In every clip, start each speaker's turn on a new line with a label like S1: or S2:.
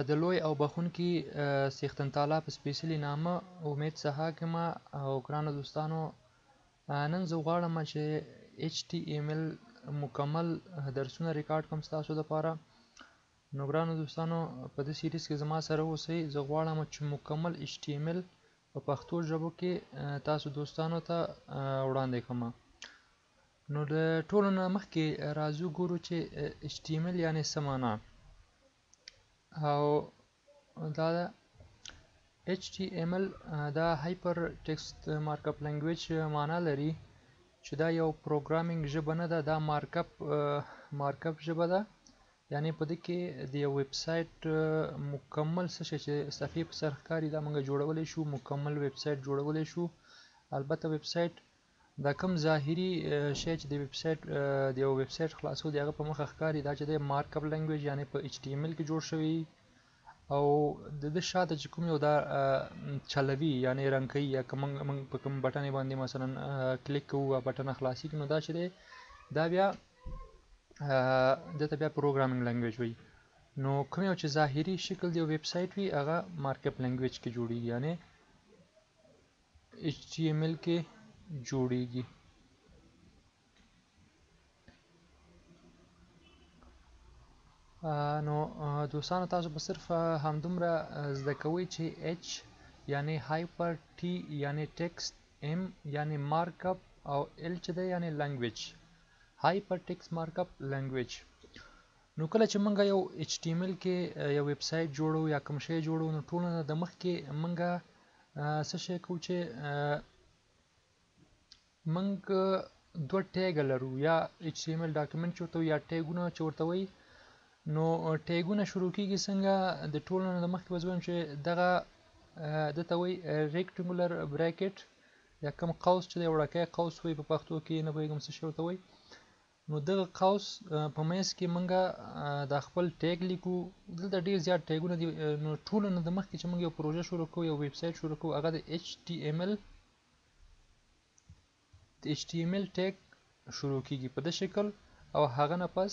S1: د لوی او بخښونکي څښتن تعالی په سپېڅلي نامه امید سهاک یم. او ګرانو دوستانو، نن زه غواړم چې HTML مکمل درسونه ریکارډ کړم ستاسو دپاره. نو ګرانو دوستانو، په دې series کې زما سره اوسئ. زه غواړم چې مکمل HTML په پښتو ژبو کې تاسو دوستانو ته وړاندې کړم. نو د ټولو نه مخکې راځو ګورو چې HTML یعنې څه معنا. او دا ده HTML، دا Hyper Text Markup Language معنا لري، چې دا یو programming ژبه نه ده، دا markup ژبه ده. یعنی په دې کې د یو ویب سایټ مکمل څه شی چې صفحې په سر ښکاري، دا موږ جوړولی شو، مکمل ویب سایټ جوړولی شو. البته ویب سایټ دا کوم ظاهري شی چې د ویب سایټ د یو ویب سایټ خلاصو د هغه په مخه ښکاري، دا چې د markup language یعنی په HTML کې جوړ شوی، او د ده شاته چې کوم یو دا چلوي یعنی رنګ کوي، یا که موږ په کوم بټنې باندې مثلا کلیک کوو، بټنه خلاصېږي، نو دا چې دی دا بیا دته بیا programming language وایي. نو کوم یو چې ظاهري شکل د یو ویب سایټ وي، هغه markup language کې جوړیږي، یعنی HTML کې جوړیږي. نو دوستانو، تاسو به صرف همدومره زده کوئ چې H یعنی hyper، T یعنی text، M یعنی markup، او L چې دی یعنی language، Hyper Text Markup Language. نو کله چې موږ یو HTML کې یو ویب سایټ جوړو یا کوم شی جوړو، نو ټولو نه د مخکې موږ څه شی کوو چې موږ دوه tag لرو، یا HTML document چې ورته وایي یا tag ونه چې ورته وایي. نو tag ونه شروع کیږي څنګه؟ د ټولو نه د مخکې به زه وایم چې دغه ده ته وایي rectangular bracket یا کوم قوس چې دی، وړوکی قوس وایي په پښتو کې، نه پوهېږم څه شی ورته وایي. نو دغه قوس په منځ کې موږ دا خپل tag لیکو. دلته ډېر زیات tag ونه دي. نو ټولو نه د مخکې چې موږ یو پروژه شروع کوو، یو ویب سایټ شروع کوو، هغه د HTML د HTML tag شروع کیږي په دې شکل، او هغه نه پس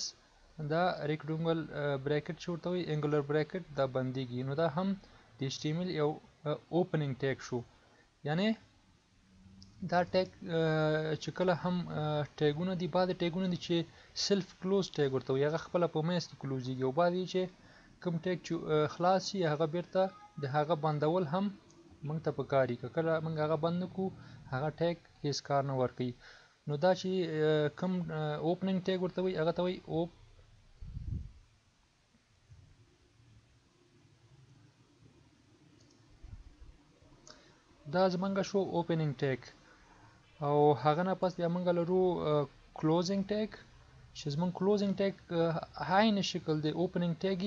S1: دا rectangle bracket چې ورته وایي، angular bracket، دا بندیږي. نو دا هم د HTML یو opening tag شو. یعنی دا tag چې کله هم tag ونه دي، بعضې tag ونه دي چې self close tag ورته وایي، هغه خپله په منځ کې close ېږي، او بعضې چې کوم tag چې خلاص شي، هغه بیرته د هغه بندول هم موږ ته پکار وي. که کله موږ هغه بند نه کړو، هغه tag هیڅ کار نه ورکوي. نو دا چې کوم opening tag ورته وایي، هغه ته وایي دا زمونږ شو opening tag. او هغه نه پس بیا موږ لرو closing tag، چې زمونږ closing tag عین شکل دی opening tag،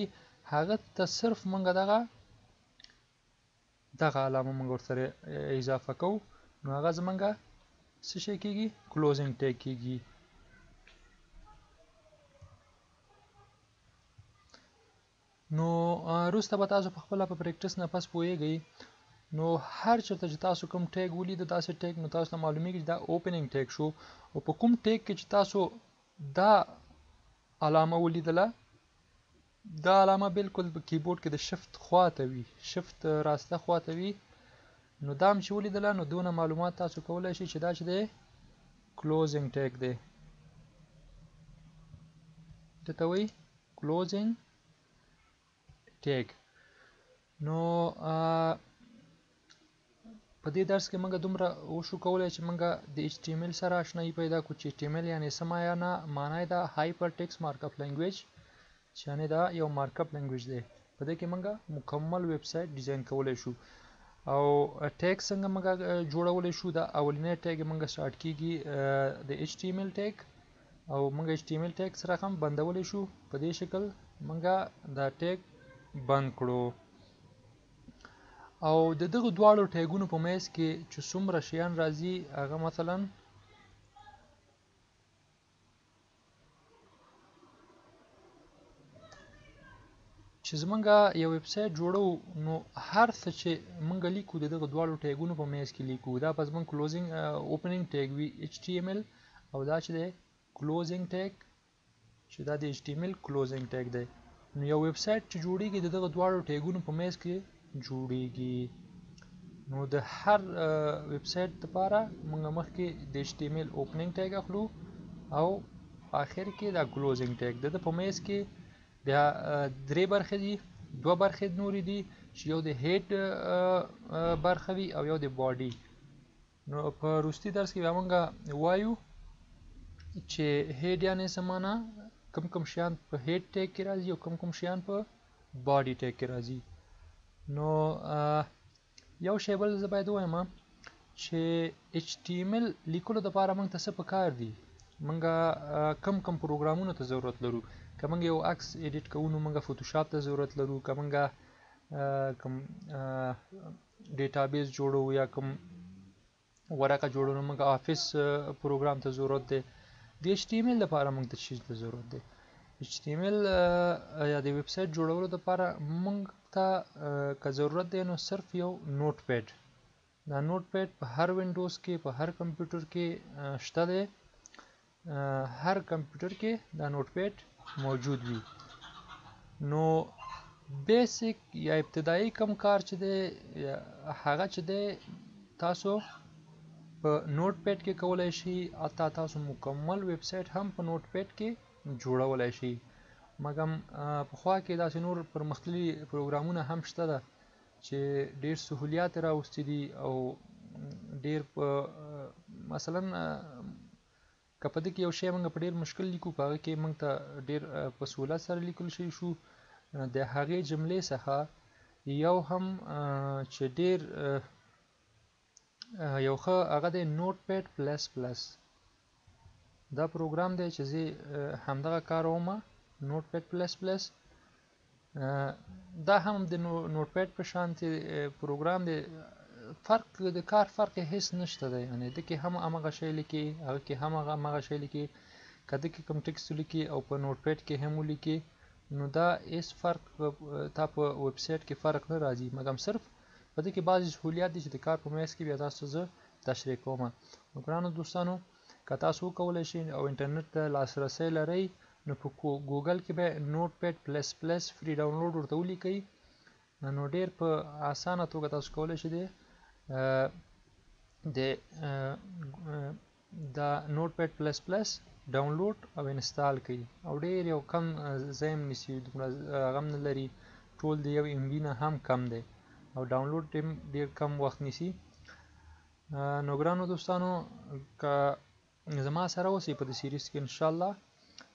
S1: هغه ته صرف موږ دغه علامه موږ ورسره اضافه کوو، نو هغه زمونږ څه شی کیږي؟ closing tag کیږي. نو وروسته به تاسو په خپله په practice نه پس پوهېږئ. نو هر چېرته چې تاسو کوم tag ولید داسې tag، نو تاسو ته معلومیږي چې دا opening tag شو. او په کوم tag کې چې تاسو دا علامه ولیدله، دا علامه بالکل په کیبورډ کې د شفت خواته وي، شفت راسته خواته وي، نو دا هم چې ولیدله، نو دونه معلومات تاسو کولی شئ چې دا چې دی closing tag دی، ده ته وایي closing tag. نو په دې درس کې موږ دومره وشو کولی چې موږ د HTML سره آشنایي پیدا کړو، چې HTML یعنی څه معنا ده Hyper Text Markup Language، چې یعنی دا یو markup language دی. په دې کې موږ مکمل ویب سایټ design کولی شو. او tag څنګه موږ جوړولی شو؟ دا اولنی tag موږ start کیږي د HTML tag، او موږ HTML tag سره هم بندولی شو. په دې شکل موږ دا tag بند کړو. او د دغه دواړو tag ونو په منځ کې چې څومره شیان راځي، هغه مثلا چې زمونږ یو ویب سایټ جوړو، نو هر څه چې مونږ لیکو د دغه دواړو tag ونو په منځ کې لیکو. دا به زمونږ closing opening tag وي HTML، او دا چې دی closing tag، چې دا د HTML closing tag دی. نو یو ویب سایټ چې جوړیږي د دغه دواړو ټیګونو په منځ کې جوړیږي. نو د هر ویب سایټ لپاره موږ مخکې د HTML opening tag اخلو او آخر کې دا closing tag. د په منځ کې بیا درې برخې دي، دوه برخې نورې دي چې یو د head برخه وي او یو د body. نو په وروستي درس کې بیا موږ وایو چې head یعنې څه معنا، کوم کوم شیان په head tag کې راځي او کوم کوم شیان په body tag کې راځي. نو یو شی بل زه باید ووایم چې HTML لیکلو دپاره موږ ته څه پکار دي، موږ کم کم پروګرامونو ته ضرورت لرو. که موږ یو عکس edit کوو نو موږ Photoshop ته ضرورت لرو، که موږ کوم database جوړو یا کوم ورقه جوړو نو موږ Office پروګرام ته ضرورت دی. د HTML لپاره موږ ته څه ته ضرورت دی؟ HTML یا د ویب سایټ جوړولو لپاره موږ ته که ضرورت دی نو صرف یو Notepad. دا Notepad په هر وینډوز کې په هر کمپیوټر کې شته دی، هر کمپیوټر کې دا Notepad موجود وي. نو basic یا ابتدایي کم کار چې دی هغه چې دی تاسو په Notepad کې کولای شئ، حتی تاسو مکمل ویب سایټ هم په Notepad کې جوړولای شئ. مګم پخوا کې داسې نور پرمختللي پروګرامونه هم شته ده چې ډېر سهولیات راوستي دي او ډېر په مثلا که په دې کې یو شی موږ په ډېر مشکل لیکو په هغه کې موږ ته ډېر په سهولت سره لیکل شي شو. د هغې جملې څخه یو هم چې ډېر یو ښه هغه دی Notepad plus plus. دا پروګرام دی چې زه همدغه کاروم، Notepad plus plus. دا هم د Notepad په شان پروګرام دی، فرق د کار فرق هیڅ نشته دی، یعنې ده کې هم همغه شی لیکي، هغه کې هم همغه شی لیکي. که ده کې کوم text ولیکي او په Notepad کې هم ولیکي نو دا هیڅ فرق تا په ویب سایټ کې فرق نه راځي، مګم صرف په دې کې بعضې سهولیات دي چې د کار په منځ کې بیا تاسو زه تشریح کوم. نو ګرانو دوستانو که تاسو وکولی شئ او انټرنیټ ته لاسرسی لرئ نو په ګوګل کې به Notepad plus plus free download ورته ولیکئ، نو ډېر په اسانه توګه تاسو کولی شئ د دا Notepad plus plus download او install کړئ. او ډېر یو کم ځای هم نیسي، دومره هغه هم نه لري، ټول د یو MB نه هم کم دی او download هم ډېر کم وخت نیسي. نو ګرانو دوستانو که زما سره اوسئ په دې series کې انشاءالله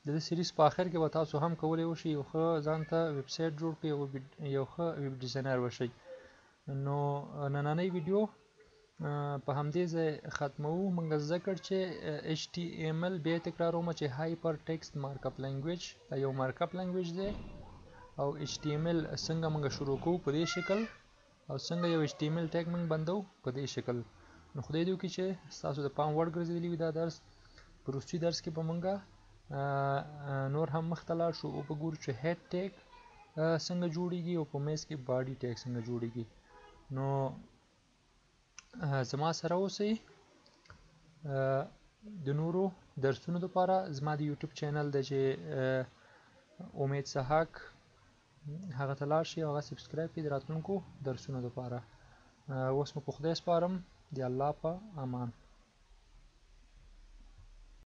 S1: د دې series په آخر کې به تاسو هم کولی وشئ یو ښه ځان ته ویب سایټ جوړ کړئ او یو ښه web designer وشئ. نو نننۍ ویډیو په همدې ځای ختموو. موږ زده کړ چې HTML بیا تکراروم چې Hypertext Markup Language دا یو markup language دی، او HTML څنګه موږ شروع کوو په دې شکل، او څنګه یو HTML tag موږ بندو په دې شکل. نو خدای دې وکړي چې ستاسو د پام وړ ګرځېدلی وي دا درس. په وروستي درس کې به موږ نور هم مخته لاړ شو او به ګورو چې head tag څنګه جوړیږي او په منځ کې body tag څنګه جوړیږي. نو زما سره اوسئ د نورو درسونو لپاره. زما د یوټیوب channel دی چې امید سهاک، هغه ته لاړ شئ او هغه subscribe کړئ د راتلونکو درسونو لپاره. اوس مو په خدای سپارم، د الله په امان.